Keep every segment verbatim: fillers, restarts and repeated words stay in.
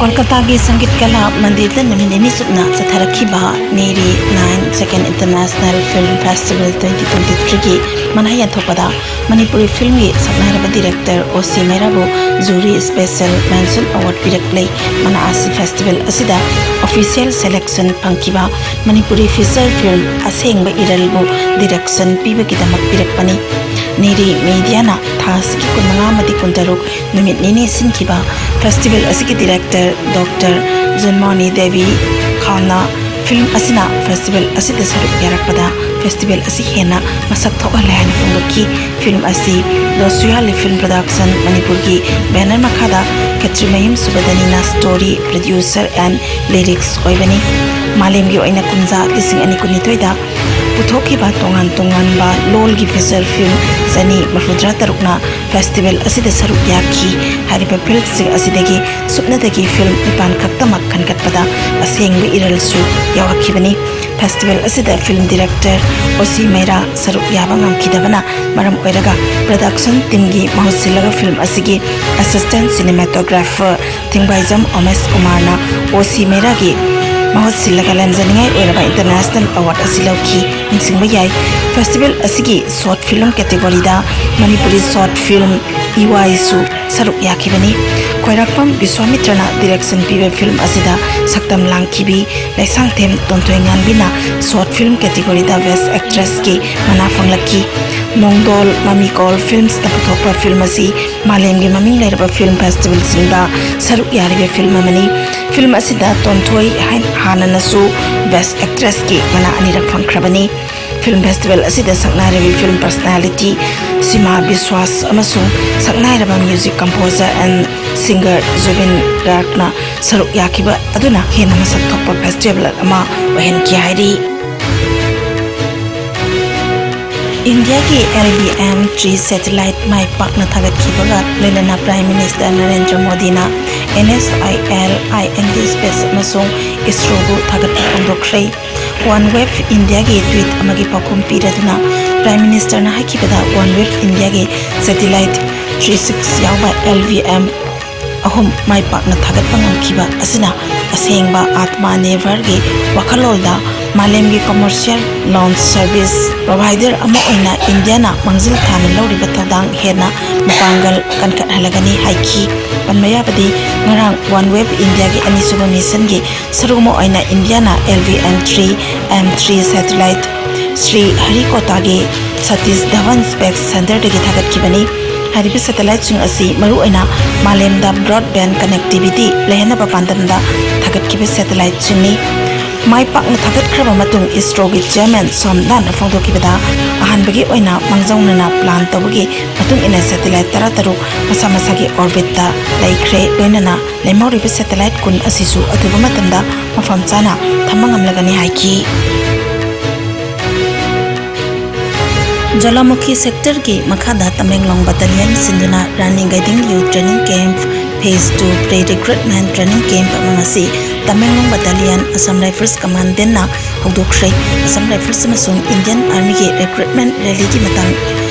ꯀꯣꯜꯀꯇꯥꯒꯤ ꯁꯪꯒꯤꯠ ꯀꯂꯥ ꯃꯟꯗꯤꯔꯗ ꯅꯨꯃꯤꯠ ꯅꯤꯅꯤ ꯆꯨꯞꯅ ꯆꯠꯊꯔꯛꯈꯤꯕ ꯅꯦꯔꯤ ꯅꯥꯏꯟ Second International Film Festival twenty twenty-threeꯒꯤ ꯃꯅꯥ ꯌꯦꯟꯊꯣꯛꯄꯗ ꯃꯅꯤꯄꯨꯔꯤ ꯐꯤꯜꯝꯒꯤ ꯁꯛꯅꯥꯏꯔꯕ ꯗꯤꯔꯦꯛꯇꯔ ꯑꯣ ꯁꯤ ꯃꯩꯔꯥꯕꯨ ꯖꯨꯔꯤ ꯁ꯭ꯄꯦꯁꯦꯜ ꯃꯦꯟꯁꯟ ꯑꯦꯋꯥꯔꯗ ꯄꯤꯔꯛꯂꯦ꯫ ꯃꯅꯥ ꯑꯁꯤ ꯐꯦꯁꯇꯤꯚꯦꯜ ꯑꯁꯤꯗ ꯑꯣꯐꯤꯁꯤꯌꯦꯜ ꯁꯦꯂꯦꯛꯁꯟ ꯐꯪꯈꯤꯕ ꯃꯅꯤꯄꯨꯔꯤ ꯐꯤꯆꯔ ꯐꯤꯜꯝ ꯑꯁꯦꯡꯕ ꯏꯔꯜꯕꯨ ꯗꯤꯔꯦꯛꯁꯟ ꯄꯤꯕꯒꯤꯗꯃꯛ ꯄꯤꯔꯛꯄꯅꯤ꯫ ꯅꯦꯔꯤ ꯃꯤꯗꯤꯌꯥꯅ ꯊꯥ ꯑꯁꯤꯒꯤ ꯀꯨꯟꯃꯉꯥ ꯑꯃꯗꯤ ꯀꯨꯟꯇꯔꯨꯛ ꯅꯨꯃꯤꯠ ꯅꯤꯅꯤ ꯁꯤꯟꯈꯤꯕ ꯐꯦꯁꯇꯤꯚꯦꯜ ꯑꯁꯤꯒꯤ ꯗꯤꯔꯦꯛꯇꯔ ꯗꯣꯛꯇꯔ ꯖꯟꯃꯣꯅꯤ ꯗꯦꯕꯤ ꯈꯥꯟꯅ ꯐꯤꯜꯝ ꯑꯁꯤꯅ ꯐꯦꯁꯇꯤꯚꯦꯜ ꯑꯁꯤꯗ ꯁꯔꯨꯛ ꯌꯥꯔꯛꯄꯗ ꯐꯦꯁꯇꯤꯚꯦꯜ ꯑꯁꯤ ꯍꯦꯟꯅ ꯃꯁꯛ ꯊꯣꯛꯍꯜꯂꯦ ꯍꯥꯏꯅ ꯐꯣꯡꯗꯣꯛꯈꯤ꯫ ꯐꯤꯜꯝ ꯑꯁꯤ ꯗꯣꯁꯨꯌꯥꯂꯤ ꯐꯤꯜꯝ ꯄ꯭ꯔꯗꯛꯁꯟ ꯃꯅꯤꯄꯨꯔꯒꯤ ꯕꯦꯅꯔ ꯃꯈꯥꯗ ꯈꯦꯇ꯭ꯔꯤꯃꯌꯨꯝ ꯁꯨꯕꯗꯅꯤꯅ ꯁ꯭ꯇꯣꯔꯤ, ꯄ꯭ꯔꯗ꯭ꯌꯨꯁꯔ ꯑꯦꯟ ꯂꯤꯔꯤꯛꯁ ꯑꯣꯏꯕꯅꯤ꯫ ꯃꯥꯂꯦꯝꯒꯤ ꯑꯣꯏꯅ ꯀꯨꯝꯖꯥ ꯂꯤꯁꯤꯡ ꯑꯅꯤ ꯀꯨꯟꯅꯤꯊꯣꯏꯗ ꯄꯨꯊꯣꯛꯈꯤꯕ ꯇꯣꯉꯥꯟ ꯇꯣꯉꯥꯟꯕ ꯂꯣꯜꯒꯤ ꯐꯤꯆꯔ ꯐꯤꯜꯝ ꯆꯅꯤ ꯃꯔꯐꯨꯇꯔꯥ ꯇꯔꯨꯛꯅ ꯐꯦꯁꯇꯤꯚꯦꯜ ꯑꯁꯤꯗ ꯁꯔꯨꯛ ꯌꯥꯈꯤ꯫ ꯍꯥꯏꯔꯤꯕ ꯐꯤꯜꯝꯁꯤꯡ ꯑꯁꯤꯗꯒꯤ ꯁꯨꯞꯅꯗꯒꯤ ꯐꯤꯜꯝ ꯅꯤꯄꯥꯟ ꯈꯛꯇꯃꯛ ꯈꯟꯒꯠꯄꯗ ꯑꯁꯦꯡꯕ ꯏꯔꯜꯁꯨ ꯌꯥꯎꯔꯛꯈꯤꯕꯅꯤ꯫ ꯐꯦꯁꯇꯤꯚꯦꯜ ꯑꯁꯤꯗ ꯐꯤꯜꯝ ꯗꯤꯔꯦꯛꯇꯔ ꯑꯣ ꯁꯤ ꯃꯩꯔꯥ ꯁꯔꯨꯛ ꯌꯥꯕ ꯉꯝꯈꯤꯗꯕꯅ ꯃꯔꯝ ꯑꯣꯏꯔꯒ ꯄ꯭ꯔꯗꯛꯁꯟ ꯇꯤꯝꯒꯤ ꯃꯍꯨꯠ ꯁꯤꯜꯂꯒ ꯐꯤꯜꯝ ꯑꯁꯤꯒꯤ ꯑꯦꯁꯤꯁꯇꯦꯟꯠ ꯁꯤꯅꯦꯃꯥꯇꯣꯒ꯭ꯔꯥꯐꯔ ꯊꯤꯡꯕꯥꯏꯖꯝ ꯑꯣꯃꯦꯁ ꯀꯨꯃꯥꯔꯅ ꯑꯣ ꯁꯤ ꯃꯩꯔꯥꯒꯤ ꯃꯍꯨꯠ ꯁꯤꯜꯂꯒ ꯂꯦꯝꯖꯅꯤꯡꯉꯥꯏ ꯑꯣꯏꯔꯕ ꯏꯟꯇꯔꯅꯦꯁꯅꯦꯜ ꯑꯦꯋꯥꯔꯗ ꯑꯁꯤ ꯂꯧꯈꯤ꯫ ꯅꯤꯡꯁꯤꯡꯕ ꯌꯥꯏ, ꯐꯦꯁꯇꯤꯚꯦꯜ ꯑꯁꯤꯒꯤ ꯁꯣꯔꯠ ꯐꯤꯜꯝ ꯀꯦꯇꯦꯒꯣꯔꯤꯗ ꯃꯅꯤꯄꯨꯔꯤ ꯁꯣꯔꯠ ꯐꯤꯜꯝ ꯏꯋꯥꯏꯁꯨ ꯁꯔꯨꯛ ꯌꯥꯈꯤꯕꯅꯤ꯫ ꯈ꯭ꯋꯥꯏꯔꯥꯛꯄꯝ ꯕꯤꯁ꯭ꯋꯥꯃꯤꯇ꯭ꯔꯅ ꯗꯤꯔꯦꯛꯁꯟ ꯄꯤꯕ ꯐꯤꯜꯝ ꯑꯁꯤꯗ ꯁꯛꯇꯝ ꯂꯥꯡꯈꯤꯕꯤ ꯂꯩꯁꯥꯡꯊꯦꯝ ꯇꯣꯟꯊꯣꯏ ꯉꯥꯟꯕꯤꯅ ꯁꯣꯔꯠ ꯐꯤꯜꯝ ꯀꯦꯇꯦꯒꯣꯔꯤꯗ ꯕꯦꯁ꯭ꯠ ꯑꯦꯛꯇ꯭ꯔꯦꯁꯀꯤ ꯃꯅꯥ ꯐꯪꯂꯛꯈꯤ꯫ ꯅꯣꯡꯗꯣꯜ, ꯃꯃꯤꯀꯣꯜ ꯐꯤꯜꯝꯁꯅ ꯄꯨꯊꯣꯛꯄ ꯐꯤꯜꯝ ꯑꯁꯤ ꯃꯥꯂꯦꯝꯒꯤ ꯃꯃꯤꯡ ꯂꯩꯔꯕ ꯐꯤꯜꯝ ꯐꯦꯁꯇꯤꯚꯦꯜꯁꯤꯡꯗ ꯁꯔꯨꯛ ꯌꯥꯔꯤꯕ ꯐꯤꯜꯝ ꯑꯃꯅꯤ꯫ ꯐꯤꯜꯝ ꯑꯁꯤꯗ ꯇꯣꯟꯊꯣꯏ ꯍꯥꯏ-, ꯍꯥꯟꯅꯅꯁꯨ ꯕꯦꯁ꯭ꯠ ꯑꯦꯛꯇ꯭ꯔꯦꯁꯀꯤ ꯃꯅꯥ ꯑꯅꯤꯔꯛ ꯐꯪꯈ꯭ꯔꯕꯅꯤ꯫ ꯐꯤꯜꯝ ꯐꯦꯁꯇꯤꯚꯦꯜ ꯑꯁꯤꯗ ꯁꯛꯅꯥꯏꯔꯕꯤ ꯐꯤꯜꯝ ꯄꯔꯁꯅꯥꯂꯤꯇꯤ ꯁꯤꯃꯥ ꯕꯤꯁ꯭ꯋꯥꯁ ꯑꯃꯁꯨꯡ ꯁꯛꯅꯥꯏꯔꯕ ꯃ꯭ꯌꯨꯖꯤꯛ ꯀꯝꯄꯣꯖꯔ ꯑꯦꯟ ꯁꯤꯡꯒꯔ ꯖꯨꯕꯤꯟ ꯒꯥꯔꯒꯅ ꯁꯔꯨꯛ ꯌꯥꯈꯤꯕ ꯑꯗꯨꯅ ꯍꯦꯟꯅ ꯃꯁꯛ ꯊꯣꯛꯄ ꯐꯦꯁꯇꯤꯚꯦꯜ ꯑꯃ ꯑꯣꯏꯍꯟꯈꯤ ꯍꯥꯏꯔꯤ꯫ ꯏꯟꯗꯤꯌꯥꯒꯤ L V M three satellite ꯃꯥꯏ ꯄꯥꯛꯅ ꯊꯥꯒꯠꯈꯤꯕꯒ ꯂꯣꯏꯅꯅ Prime Minister ꯅꯔꯦꯟꯗ꯭ꯔ ꯃꯣꯗꯤꯅ N S I L, I N D Space ꯑꯃꯁꯨꯡ ꯏꯁꯔꯣꯕꯨ ꯊꯥꯒꯠꯄ ꯐꯣꯡꯗꯣꯛꯈ꯭ꯔꯦ꯫ OneWeb Indiaꯒꯤ ꯇ꯭ꯋꯤꯠ ꯑꯃꯒꯤ ꯄꯥꯎꯈꯨꯝ ꯄꯤꯔꯗꯨꯅ Prime Ministerꯅ ꯍꯥꯏꯈꯤꯕꯗ, OneWeb Indiaꯒꯤ satellite three six ꯌꯥꯎꯕ L V M ꯑꯍꯨꯝ ꯃꯥꯏ ꯄꯥꯛꯅ ꯊꯥꯒꯠꯄ ꯉꯝꯈꯤꯕ ꯑꯁꯤꯅ ꯑꯁꯦꯡꯕ ꯑꯥꯇꯃꯥ ꯅꯤꯔꯚꯔꯒꯤ ꯋꯥꯈꯜꯂꯣꯟꯗ ꯃꯥꯂꯦꯝꯒꯤ commercial launch service provider ꯑꯃ ꯑꯣꯏꯅ ꯏꯟꯗꯤꯌꯥꯅ ꯃꯥꯡꯖꯤꯜ ꯊꯥꯅ ꯂꯧꯔꯤꯕ ꯊꯧꯗꯥꯡ ꯍꯦꯟꯅ ꯃꯄꯥꯡꯒꯜ ꯀꯟꯈꯠꯍꯜꯂꯒꯅꯤ ꯍꯥꯏꯈꯤ꯫ ꯄꯟꯕ ꯌꯥꯕꯗꯤ, ꯉꯔꯥꯡ OneWeb ꯏꯟꯗꯤꯌꯥꯒꯤ ꯑꯅꯤꯁꯨꯕ missionꯒꯤ ꯁꯔꯨꯛ ꯑꯃ ꯑꯣꯏꯅ ꯏꯟꯗꯤꯌꯥꯅ LVM three, M three satellite Shri ꯍꯔꯤꯀꯣꯇꯥꯒꯤ Satish Dhawan Space Centreꯗꯒꯤ ꯊꯥꯒꯠꯈꯤꯕꯅꯤ꯫ ꯍꯥꯏꯔꯤꯕ satelliteꯁꯤꯡ ꯑꯁꯤ ꯃꯔꯨꯑꯣꯏꯅ ꯃꯥꯂꯦꯝꯗ broadband connectivity ꯂꯩꯍꯟꯅꯕ ꯄꯥꯟꯗꯝꯗ ꯊꯥꯒꯠꯈꯤꯕ satelliteꯁꯤꯡꯅꯤ꯫ ꯃꯥꯏ ꯄꯥꯛꯅ ꯊꯥꯒꯠꯈ꯭ꯔꯕ ꯃꯇꯨꯡ ISROꯒꯤ chairman ꯁꯣꯝꯅꯥꯊꯅ ꯐꯣꯡꯗꯣꯛꯈꯤꯕꯗ, ꯑꯍꯥꯟꯕꯒꯤ ꯑꯣꯏꯅ ꯃꯥꯡꯖꯧꯅꯅ plan ꯇꯧꯕꯒꯤ ꯃꯇꯨꯡ ꯏꯟꯅ satellite ꯇꯔꯥꯇꯔꯨꯛ ꯃꯁꯥ ꯃꯁꯥꯒꯤ orbitꯇ ꯂꯩꯈ꯭ꯔꯦ꯫ ꯂꯣꯏꯅꯅ ꯂꯦꯝꯍꯧꯔꯤꯕ satellite ꯀꯨꯟ ꯑꯁꯤꯁꯨ ꯑꯊꯨꯕ ꯃꯇꯝꯗ ꯃꯐꯝ ꯆꯥꯅ ꯊꯝꯕ ꯉꯝꯂꯒꯅꯤ ꯍꯥꯏꯈꯤ꯫ ꯖ꯭ꯋꯥꯂꯥꯃꯨꯈꯤ sectorꯒꯤ ꯃꯈꯥꯗ ꯇꯃꯦꯡꯂꯣꯡ battalion ꯁꯤꯟꯗꯨꯅ ꯔꯥꯅꯤ ꯒꯥꯏꯗꯤꯡꯂꯤꯌꯨ training camp phase two pre-recruitment training camp ꯑꯃ ꯉꯁꯤ Tamenglong battalion Assam Rifles commandantꯅ ꯍꯧꯗꯣꯛꯈ꯭ꯔꯦ꯫ Assam Rifles ꯑꯃꯁꯨꯡ Indian Armyꯒꯤ recruitment rallyꯒꯤ ꯃꯇꯥꯡ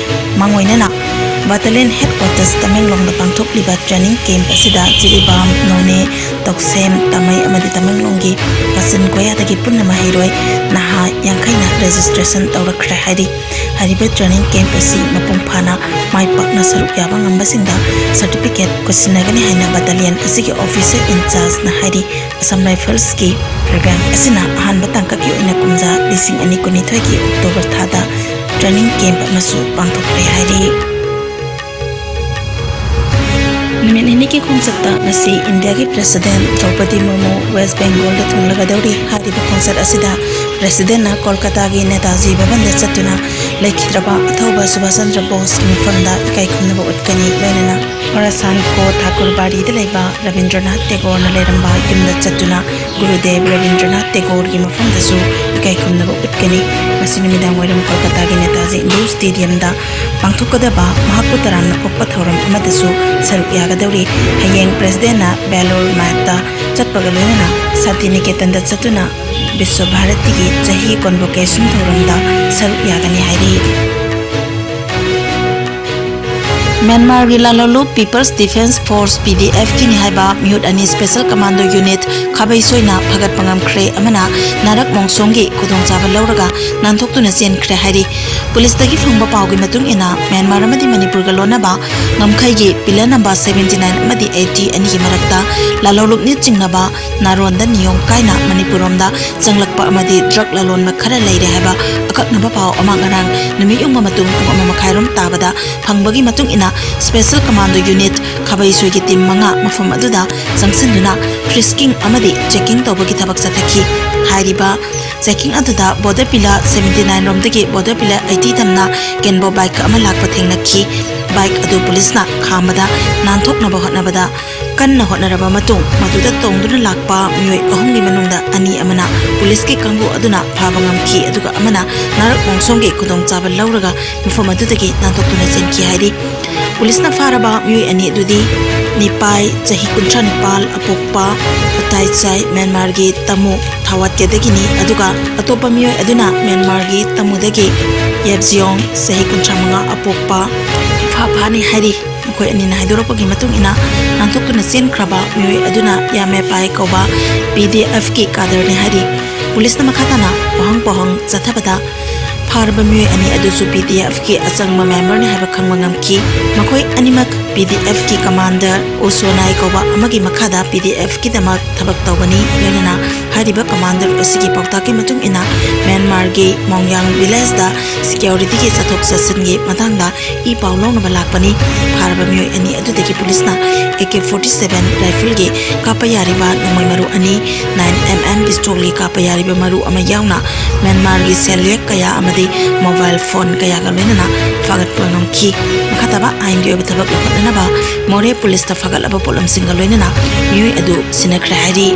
ꯃꯥꯡꯑꯣꯏꯅꯅ battalion headquarters ꯇꯃꯦꯡꯂꯣꯡꯗ ꯄꯥꯡꯊꯣꯛꯂꯤꯕ training camp ꯑꯁꯤꯗ ꯖꯤꯔꯤꯕꯥꯝ, ꯅꯣꯅꯦ, ꯇꯧꯁꯦꯝ, ꯇꯥꯃꯩ ꯑꯃꯗꯤ ꯇꯃꯦꯡꯂꯣꯡꯒꯤ ꯄꯆꯤꯟ ꯀꯣꯌꯥꯗꯒꯤ ꯄꯨꯟꯅ ꯃꯍꯩꯔꯣꯏ ꯅꯍꯥ ꯌꯥꯡꯈꯩꯅ registration ꯇꯧꯔꯛꯈ꯭ꯔꯦ ꯍꯥꯏꯔꯤ꯫ ꯍꯥꯏꯔꯤꯕ training camp ꯑꯁꯤ ꯃꯄꯨꯡ ꯐꯥꯅ ꯃꯥꯏ ꯄꯥꯛꯅ ꯁꯔꯨꯛ ꯌꯥꯕ ꯉꯝꯕꯁꯤꯡꯗ certificate ꯈꯨꯠꯁꯤꯟꯅꯒꯅꯤ ꯍꯥꯏꯅ battalion ꯑꯁꯤꯒꯤ officer in chargeꯅ ꯍꯥꯏꯔꯤ꯫ Assam Riflesꯀꯤ program ꯑꯁꯤꯅ ꯑꯍꯥꯟꯕ ꯇꯥꯡꯀꯛꯀꯤ ꯑꯣꯏꯅ ꯀꯨꯝꯖꯥ ꯂꯤꯁꯤꯡ ꯑꯅꯤ ꯀꯨꯟꯅꯤꯊꯣꯏꯒꯤ October ꯊꯥꯗ training camp ꯑꯃꯁꯨ ꯄꯥꯡꯊꯣꯛꯈ꯭ꯔꯦ ꯍꯥꯏꯔꯤ꯫ ꯅꯨꯃꯤꯠ ꯅꯤꯅꯤꯒꯤ ꯈꯣꯡꯆꯠꯇ ꯉꯁꯤ ꯏꯟꯗꯤꯌꯥꯒꯤ President ꯗ꯭ꯔꯧꯄꯗꯤ ꯃꯨꯔꯃꯨ West Bengalꯗ ꯊꯨꯡꯂꯒꯗꯧꯔꯤ꯫ ꯍꯥꯏꯔꯤꯕ ꯈꯣꯡꯆꯠ ꯑꯁꯤꯗ Presidentꯅ ꯀꯣꯜꯀꯇꯥꯒꯤ ꯅꯦꯇꯥꯖꯤ ꯚꯕꯟꯗ ꯆꯠꯇꯨꯅ ꯂꯩꯈꯤꯗ꯭ꯔꯕ ꯑꯊꯧꯕ ꯁꯨꯚꯥꯁ ꯆꯟꯗ꯭ꯔ ꯕꯣꯁꯀꯤ ꯃꯐꯝꯗ ꯏꯀꯥꯏ ꯈꯨꯝꯅꯕ ꯎꯠꯀꯅꯤ꯫ ꯂꯣꯏꯅꯅ ꯈꯣꯔꯥꯁꯥꯟ ꯀꯣ ꯊꯥꯀꯨꯔꯕꯥꯔꯤꯗ ꯂꯩꯕ ꯔꯕꯤꯟꯗ꯭ꯔꯅꯥꯊ ꯇꯦꯒꯣꯔꯅ ꯂꯩꯔꯝꯕ ꯌꯨꯝꯗ ꯆꯠꯇꯨꯅ ꯒꯨꯔꯨꯗꯦꯕ ꯔꯕꯤꯟꯗ꯭ꯔꯅꯥꯊ ꯇꯦꯒꯣꯔꯒꯤ ꯃꯐꯝꯗꯁꯨ ꯏꯀꯥꯏ ꯈꯨꯝꯅꯕ ꯎꯠꯀꯅꯤ꯫ ꯉꯁꯤ ꯅꯨꯃꯤꯗꯥꯡ ꯋꯥꯏꯔꯝ ꯀꯣꯜꯀꯇꯥꯒꯤ ꯅꯦꯇꯥꯖꯤ ꯏꯟꯗꯣꯔ ꯁ꯭ꯇꯦꯗꯤꯌꯝꯗ ꯄꯥꯡꯊꯣꯛꯀꯗꯕ ꯃꯍꯥꯛꯄꯨ ꯇꯔꯥꯝꯅ ꯑꯣꯛꯄ ꯊꯧꯔꯝ ꯑꯃꯗꯁꯨ ꯁꯔꯨꯛ ꯌꯥꯒꯗꯧꯔꯤ꯫ ꯍꯌꯦꯡ Presidentꯅ ꯕꯦꯂꯣꯔ ꯃꯥꯊꯇ ꯆꯠꯄꯒ ꯂꯣꯏꯅꯅ ꯁꯥꯟꯇꯤꯅꯤꯀꯦꯇꯟꯗ ꯆꯠꯇꯨꯅ ꯕꯤꯁ꯭ꯋ ꯚꯥꯔꯇꯤꯒꯤ ꯆꯍꯤ convocation ꯊꯧꯔꯝꯗ ꯁꯔꯨꯛ ꯌꯥꯒꯅꯤ ꯍꯥꯏꯔꯤ꯫ ꯃ꯭ꯌꯥꯟꯃꯥꯔꯒꯤ ꯂꯥꯜꯍꯧꯂꯨꯞ People's Defence Force, P D F ꯀꯤꯅꯤ ꯍꯥꯏꯕ ꯃꯤꯍꯨꯠ ꯑꯅꯤ Special Commando Unit ꯈꯥꯕꯩ ꯁꯣꯏꯅ ꯐꯒꯠꯄ ꯉꯝꯈ꯭ꯔꯦ ꯑꯃꯅ ꯅꯥꯔꯛ ꯃꯣꯡꯁꯣꯡꯒꯤ ꯈꯨꯗꯣꯡꯆꯥꯕ ꯂꯧꯔꯒ ꯅꯥꯟꯊꯣꯛꯇꯨꯅ ꯆꯦꯟꯈ꯭ꯔꯦ ꯍꯥꯏꯔꯤ꯫ ꯄꯨꯂꯤꯁꯇꯒꯤ ꯐꯪꯕ ꯄꯥꯎꯒꯤ ꯃꯇꯨꯡ ꯏꯟꯅ, ꯃ꯭ꯌꯥꯟꯃꯥꯔ ꯑꯃꯗꯤ ꯃꯅꯤꯄꯨꯔꯒ ꯂꯣꯟꯅꯕ ꯉꯝꯈꯩꯒꯤ pillar number seventy nine ꯑꯃꯗꯤ eighty ꯑꯅꯤꯒꯤ ꯃꯔꯛꯇ ꯂꯥꯜꯍꯧꯂꯨꯞꯅ ꯆꯤꯡꯅꯕ ꯅꯥꯔꯣꯟꯗ ꯅꯤꯌꯣꯝ ꯀꯥꯏꯅ ꯃꯅꯤꯄꯨꯔꯔꯣꯝꯗ ꯆꯪꯂꯛꯄ ꯑꯃꯗꯤ drug ꯂꯂꯣꯟꯕ ꯈꯔ ꯂꯩꯔꯦ ꯍꯥꯏꯕ ꯑꯀꯛꯅꯕ ꯄꯥꯎ ꯑꯃ ꯉꯔꯥꯡ ꯅꯨꯃꯤꯠ ꯌꯨꯡꯕ ꯃꯇꯨꯡ ꯄꯨꯡ ꯑꯃ ꯃꯈꯥꯏꯔꯣꯝ ꯇꯥꯕꯗ ꯐꯪꯕꯒꯤ ꯃꯇꯨꯡ ꯏꯟꯅ, Special Commando Unit ꯈꯥꯕꯩꯁꯣꯏꯒꯤ team ꯃꯉꯥ ꯃꯐꯝ ꯑꯗꯨꯗ ꯆꯪꯁꯤꯟꯗꯨꯅ frisking ꯑꯃꯗꯤ checking ꯇꯧꯕꯒꯤ ꯊꯕꯛ ꯆꯠꯊꯈꯤ꯫ ꯍꯥꯏꯔꯤꯕ checking ꯑꯗꯨꯗ Borderpilla seventy nine ꯔꯣꯝꯗꯒꯤ Borderpilla eighty ꯇꯝꯅ Kenbo bike ꯑꯃ ꯂꯥꯛꯄ ꯊꯦꯡꯅꯈꯤ꯫ Bike ꯑꯗꯨ ꯄꯨꯂꯤꯁꯅ ꯈꯥꯝꯕꯗ ꯅꯥꯟꯊꯣꯛꯅꯕ ꯍꯣꯠꯅꯕꯗ ꯀꯟꯅ ꯍꯣꯠꯅꯔꯕ ꯃꯇꯨꯡ, ꯃꯗꯨꯗ ꯇꯣꯡꯗꯨꯅ ꯂꯥꯛꯄ ꯃꯤꯑꯣꯏ ꯑꯍꯨꯝꯒꯤ ꯃꯅꯨꯡꯗ ꯑꯅꯤ ꯑꯃꯅ ꯄꯨꯂꯤꯁꯀꯤ ꯀꯥꯡꯕꯨ ꯑꯗꯨꯅ ꯐꯥꯕ ꯉꯝꯈꯤ, ꯑꯗꯨꯒ ꯑꯃꯅ ꯅꯥꯔꯛ ꯃꯣꯡꯁꯣꯡꯒꯤ ꯈꯨꯗꯣꯡꯆꯥꯕ ꯂꯧꯔꯒ ꯃꯐꯝ ꯑꯗꯨꯗꯒꯤ ꯅꯥꯟꯊꯣꯛꯇꯨꯅ ꯆꯦꯟꯈꯤ ꯍꯥꯏꯔꯤ꯫ ꯄꯨꯂꯤꯁꯅ ꯐꯥꯔꯕ ꯃꯤꯑꯣꯏ ꯑꯅꯤ ꯑꯗꯨꯗꯤ ꯅꯤꯄꯥꯏ, ꯆꯍꯤ ꯀꯨꯟꯊ꯭ꯔꯥ ꯅꯤꯄꯥꯜ ꯑꯄꯣꯛꯄ, ꯎꯇꯥꯏꯆꯥꯏ, ꯃ꯭ꯌꯥꯟꯃꯥꯔꯒꯤ ꯇꯥꯃꯨ ꯊꯥꯋꯥꯠꯀꯦꯗꯒꯤꯅꯤ, ꯑꯗꯨꯒ ꯑꯇꯣꯞꯄ ꯃꯤꯑꯣꯏ ꯑꯗꯨꯅ ꯃ꯭ꯌꯥꯟꯃꯥꯔꯒꯤ ꯇꯥꯃꯨꯗꯒꯤ ꯌꯦꯞꯖꯤꯌꯣꯡ, ꯆꯍꯤ ꯀꯨꯟꯊ꯭ꯔꯥ ꯃꯉꯥ ꯑꯄꯣꯛꯄ, ꯐꯥ ꯐꯥꯅꯤ ꯍꯥꯏꯔꯤ꯫ ꯃꯈꯣꯏ ꯑꯅꯤꯅ ꯍꯥꯏꯗꯣꯔꯛꯄꯒꯤ ꯃꯇꯨꯡ ꯏꯟꯅ, ꯅꯥꯟꯊꯣꯛꯇꯨꯅ ꯆꯦꯟꯈ꯭ꯔꯕ ꯃꯤꯑꯣꯏ ꯑꯗꯨꯅ ꯌꯥꯃꯦꯄꯥꯏ ꯀꯧꯕ P D F ꯀꯤ cadre ꯅꯤ ꯍꯥꯏꯔꯤ꯫ ꯄꯨꯂꯤꯁꯅ ꯃꯈꯥ ꯇꯥꯅ ꯋꯥꯍꯪ ꯄꯥꯎꯍꯪ ꯆꯠꯊꯕꯗ, ꯐꯥꯔꯕ ꯃꯤꯑꯣꯏ ꯑꯅꯤ ꯑꯗꯨꯁꯨ P D F ꯀꯤ ꯑꯆꯪꯕ member ꯅꯤ ꯍꯥꯏꯕ ꯈꯪꯕ ꯉꯝꯈꯤ꯫ ꯃꯈꯣꯏ ꯑꯅꯤꯃꯛ P D F ꯀꯤ commander ꯎꯁꯣꯅꯥꯏ ꯀꯧꯕ ꯑꯃꯒꯤ ꯃꯈꯥꯗ P D F ꯀꯤꯗꯃꯛ ꯊꯕꯛ ꯇꯧꯕꯅꯤ꯫ ꯂꯣꯏꯅꯅ ꯍꯥꯏꯔꯤꯕ commander ꯑꯁꯤꯒꯤ ꯄꯥꯎꯇꯥꯛꯀꯤ ꯃꯇꯨꯡ ꯏꯟꯅ, ꯃ꯭ꯌꯥꯟꯃꯥꯔꯒꯤ ꯃꯣꯡꯌꯥꯡ village ꯗ security ꯒꯤ ꯆꯠꯊꯣꯛ ꯆꯠꯁꯤꯟꯒꯤ ꯃꯇꯥꯡꯗ ꯏ ꯄꯥꯎ ꯂꯧꯅꯕ ꯂꯥꯛꯄꯅꯤ꯫ ꯐꯥꯔꯕ ꯃꯤꯑꯣꯏ ꯑꯅꯤ ꯑꯗꯨꯗꯒꯤ ꯄꯨꯂꯤꯁꯅ A K forty seven rifle ꯒꯤ ꯀꯥꯞꯄ ꯌꯥꯔꯤꯕ ꯅꯣꯡꯃꯩ ꯃꯔꯨ ꯑꯅꯤ, nine M M pistol ꯒꯤ ꯀꯥꯞꯄ ꯌꯥꯔꯤꯕ ꯃꯔꯨ ꯑꯃ ꯌꯥꯎꯅ ꯃ꯭ꯌꯥꯟꯃꯥꯔꯒꯤ ꯁꯦꯜꯌꯦꯛ ꯀꯌꯥ ꯑꯃꯗꯤ mobile phone ꯀꯌꯥꯒ ꯂꯣꯏꯅꯅ ꯐꯥꯒꯠꯄ ꯉꯝꯈꯤ꯫ ꯃꯈꯥ ꯇꯥꯕ ꯑꯥꯏꯟꯒꯤ ꯑꯣꯏꯕ ꯊꯕꯛ ꯂꯧꯈꯠꯅꯅꯕ ꯃꯣꯔꯦ ꯄꯨꯂꯤꯁꯇ ꯐꯥꯒꯠꯂꯕ ꯄꯣꯠꯂꯝꯁꯤꯡꯒ ꯂꯣꯏꯅꯅ ꯃꯤꯑꯣꯏ ꯑꯗꯨ ꯁꯤꯟꯅꯈ꯭ꯔꯦ ꯍꯥꯏꯔꯤ꯫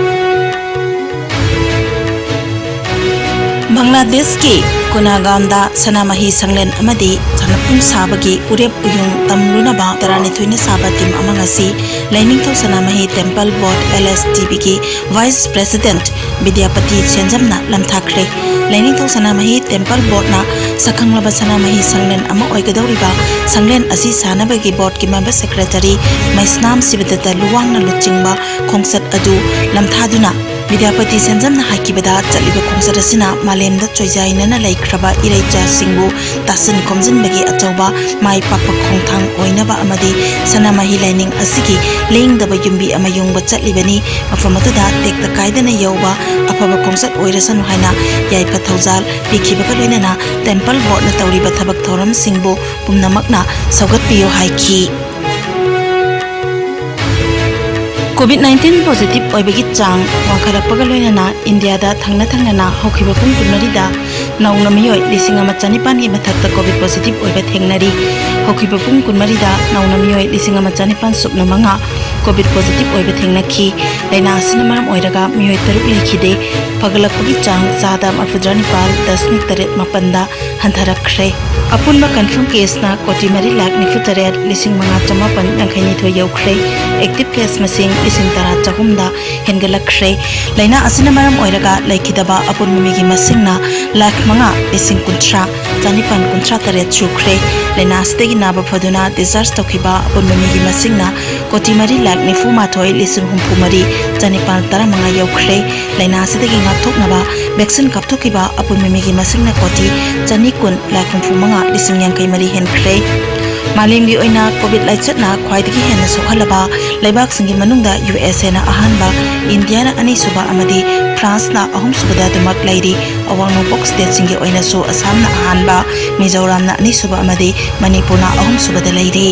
ꯕꯪꯒ꯭ꯂꯥꯗꯦꯁꯀꯤ ꯀꯨꯅꯥꯒꯥꯟꯗ ꯁꯅꯥꯃꯍꯤ ꯁꯪꯂꯦꯟ ꯑꯃꯗꯤ ꯁꯥꯟꯅꯄꯨꯡ ꯁꯥꯕꯒꯤ ꯎꯔꯦꯞ ꯎꯌꯨꯡ ꯇꯝꯂꯨꯅꯕ ꯇꯔꯥꯅꯤꯊꯣꯏꯅ ꯁꯥꯕ team ꯑꯃ ꯉꯁꯤ ꯂꯥꯏꯅꯤꯡꯊꯧ ꯁꯅꯥꯃꯍꯤ Temple Board, L S T B, ꯒꯤ Vice President ꯕꯤꯗ꯭ꯌꯥꯄꯇꯤ ꯁꯦꯟꯖꯝꯅ ꯂꯝꯊꯥꯈ꯭ꯔꯦ꯫ ꯂꯥꯏꯅꯤꯡꯊꯧ ꯁꯅꯥꯃꯍꯤ Temple Board ꯅ ꯁꯛꯈꯪꯂꯕ ꯁꯅꯥꯃꯍꯤ ꯁꯪꯂꯦꯟ ꯑꯃ ꯑꯣꯏꯒꯗꯧꯔꯤꯕ ꯁꯪꯂꯦꯟ ꯑꯁꯤ ꯁꯥꯅꯕꯒꯤ board ꯀꯤ member secretary ꯃꯩꯁꯅꯥꯝ ꯁꯤꯕꯗꯠꯇ ꯂꯨꯋꯥꯡꯅ ꯂꯨꯆꯤꯡꯕ ꯈꯣꯡꯆꯠ ꯑꯗꯨ ꯂꯝꯊꯥꯗꯨꯅ, ꯕꯤꯗ꯭ꯌꯥꯄꯇꯤ ꯁꯦꯟꯖꯝꯅ ꯍꯥꯏꯈꯤꯕꯗ, ꯆꯠꯂꯤꯕ ꯈꯣꯡꯆꯠ ꯑꯁꯤꯅ ꯃꯥꯂꯦꯝꯗ ꯆꯣꯏꯖꯥꯏꯅꯅ ꯂꯩꯈ꯭ꯔꯕ ꯏꯔꯩꯆꯥꯁꯤꯡꯕꯨ ꯇꯥꯁꯤꯟ ꯈꯣꯝꯖꯤꯟꯕꯒꯤ ꯑꯆꯧꯕ ꯃꯥꯏ ꯄꯥꯛꯄ ꯈꯣꯡꯊꯥꯡ ꯑꯣꯏꯅꯕ ꯑꯃꯗꯤ ꯁꯅꯥꯃꯍꯤ ꯂꯥꯏꯅꯤꯡ ꯑꯁꯤꯒꯤ ꯂꯦꯡꯗꯕ ꯌꯨꯝꯕꯤ ꯑꯃ ꯌꯨꯡꯕ ꯆꯠꯂꯤꯕꯅꯤ꯫ ꯃꯐꯝ ꯑꯗꯨꯗ ꯇꯦꯛꯇ ꯀꯥꯏꯗꯅ ꯌꯧꯕ ꯑꯐꯕ ꯈꯣꯡꯆꯠ ꯑꯣꯏꯔꯁꯅꯨ ꯍꯥꯏꯅ ꯌꯥꯏꯐ ꯊꯧꯖꯥꯜ ꯄꯤꯈꯤꯕꯒ ꯂꯣꯏꯅꯅ Temple Board ꯅ ꯇꯧꯔꯤꯕ ꯊꯕꯛ ꯊꯧꯔꯝꯁꯤꯡꯕꯨ ꯄꯨꯝꯅꯃꯛꯅ ꯁꯧꯒꯠꯄꯤꯌꯨ ꯍꯥꯏꯈꯤ꯫ COVID nineteen positive ꯑꯣꯏꯕꯒꯤ ꯆꯥꯡ ꯋꯥꯡꯈꯠꯂꯛꯄꯒ ꯂꯣꯏꯅꯅ ꯏꯟꯗꯤꯌꯥꯗ ꯊꯪꯅ ꯊꯪꯅꯅ ꯍꯧꯈꯤꯕ ꯄꯨꯡ ꯀꯨꯟꯃꯔꯤꯗ ꯅꯧꯅ ꯃꯤꯑꯣꯏ ꯂꯤꯁꯤꯡ ꯑꯃ ꯆꯅꯤꯄꯥꯟꯒꯤ ꯃꯊꯛꯇ COVID positive ꯑꯣꯏꯕ ꯊꯦꯡꯅꯔꯤ꯫ ꯍꯧꯈꯤꯕ ꯄꯨꯡ ꯀꯨꯟꯃꯔꯤꯗ ꯅꯧꯅ ꯃꯤꯑꯣꯏ ꯂꯤꯁꯤꯡ ꯑꯃ ꯆꯅꯤꯄꯥꯟ ꯁꯨꯞꯅ ꯃꯉꯥ COVID positive ꯑꯣꯏꯕ ꯊꯦꯡꯅꯈꯤ꯫ ꯂꯥꯏꯅꯥ ꯑꯁꯤꯅ ꯃꯔꯝ ꯑꯣꯏꯔꯒ ꯃꯤꯑꯣꯏ ꯇꯔꯨꯛ ꯂꯩꯈꯤꯗꯦ꯫ ꯐꯒꯠꯂꯛꯄꯒꯤ ꯆꯥꯡ ꯆꯥꯗ ꯃꯔꯐꯨꯇꯔꯥ ꯅꯤꯄꯥꯜ ꯗꯁꯃꯤꯛ ꯇꯔꯦꯠ ꯃꯥꯄꯟꯗ ꯍꯟꯊꯔꯛꯈ꯭ꯔꯦ꯫ ꯑꯄꯨꯟꯕ confirm case ꯅ ꯀꯣꯇꯤ ꯃꯔꯤ ꯂꯥꯈ ꯅꯤꯐꯨ ꯇꯔꯦꯠ ꯂꯤꯁꯤꯡ ꯃꯉꯥ ꯆꯃꯥꯄꯟ ꯌꯥꯡꯈꯩ ꯅꯤꯊꯣꯏ ꯌꯧꯈ꯭ꯔꯦ꯫ Active case ꯃꯁꯤꯡ ꯂꯤꯁꯤꯡ ꯇꯔꯥ ꯆꯍꯨꯝꯗ ꯍꯦꯟꯒꯠꯂꯛꯈ꯭ꯔꯦ꯫ ꯂꯥꯏꯅꯥ ꯑꯁꯤꯅ ꯃꯔꯝ ꯑꯣꯏꯔꯒ ꯂꯩꯈꯤꯗꯕ ꯑꯄꯨꯟꯕ ꯃꯤꯒꯤ ꯃꯁꯤꯡꯅ ꯂꯥꯈ ꯃꯉꯥ ꯂꯤꯁꯤꯡ ꯀꯨꯟꯊ꯭ꯔꯥ ꯆꯅꯤꯄꯥꯟ ꯀꯨꯟꯊ꯭ꯔꯥ ꯇꯔꯦꯠ ꯁꯨꯈ꯭ꯔꯦ꯫ ꯂꯥꯏꯅꯥ ꯑꯁꯤꯗꯒꯤ ꯅꯥꯕ ꯐꯗꯨꯅ discharge ꯇꯧꯈꯤꯕ ꯑꯄꯨꯟꯕ ꯃꯤꯒꯤ ꯃꯁꯤꯡꯅ ꯀꯣꯇꯤ ꯃꯔꯤ ꯂꯥꯈ ꯅꯤꯐꯨ ꯃꯥꯊꯣꯏ ꯂꯤꯁꯤꯡ ꯍꯨꯝꯐꯨ ꯃꯔꯤ ꯆꯅꯤꯄꯥꯜ ꯇꯔꯥ ꯃꯉꯥ ꯌꯧꯈ꯭ꯔꯦ꯫ ꯂꯥꯏꯅꯥ ꯑꯁꯤꯗꯒꯤ ꯉꯥꯛꯊꯣꯛꯅꯕ vaccine ꯀꯥꯞꯊꯣꯛꯈꯤꯕ ꯑꯄꯨꯟꯕ ꯃꯤꯒꯤ ꯃꯁꯤꯡꯅ ꯀꯣꯇꯤ ꯆꯅꯤ ꯀꯨꯟ ꯂꯥꯈ ꯍꯨꯝꯐꯨ ꯃꯉꯥ ꯂꯤꯁꯤꯡ ꯌꯥꯡꯈꯩ ꯃꯔꯤ ꯍꯦꯟꯈ꯭ꯔꯦ꯫ ꯃꯥꯂꯦꯝꯒꯤ ꯑꯣꯏꯅ COVID ꯂꯥꯏꯆꯠꯅ ꯈ꯭ꯋꯥꯏꯗꯒꯤ ꯍꯦꯟꯅ ꯁꯣꯛꯍꯜꯂꯕ ꯂꯩꯕꯥꯛꯁꯤꯡꯒꯤ ꯃꯅꯨꯡꯗ U S A ꯅ ꯑꯍꯥꯟꯕ, ꯏꯟꯗꯤꯌꯥꯅ ꯑꯅꯤꯁꯨꯕ ꯑꯃꯗꯤ ꯐ꯭ꯔꯥꯟꯁꯅ ꯑꯍꯨꯝꯁꯨꯕꯗ ꯑꯗꯨꯃꯛ ꯂꯩꯔꯤ꯫ ꯑꯋꯥꯡ ꯅꯣꯡꯄꯣꯛ state ꯁꯤꯡꯒꯤ ꯑꯣꯏꯅꯁꯨ ꯑꯁꯥꯝꯅ ꯑꯍꯥꯟꯕ, ꯃꯤꯖꯣꯔꯥꯝꯅ ꯑꯅꯤꯁꯨꯕ ꯑꯃꯗꯤ ꯃꯅꯤꯄꯨꯔꯅ ꯑꯍꯨꯝꯁꯨꯕꯗ ꯂꯩꯔꯤ꯫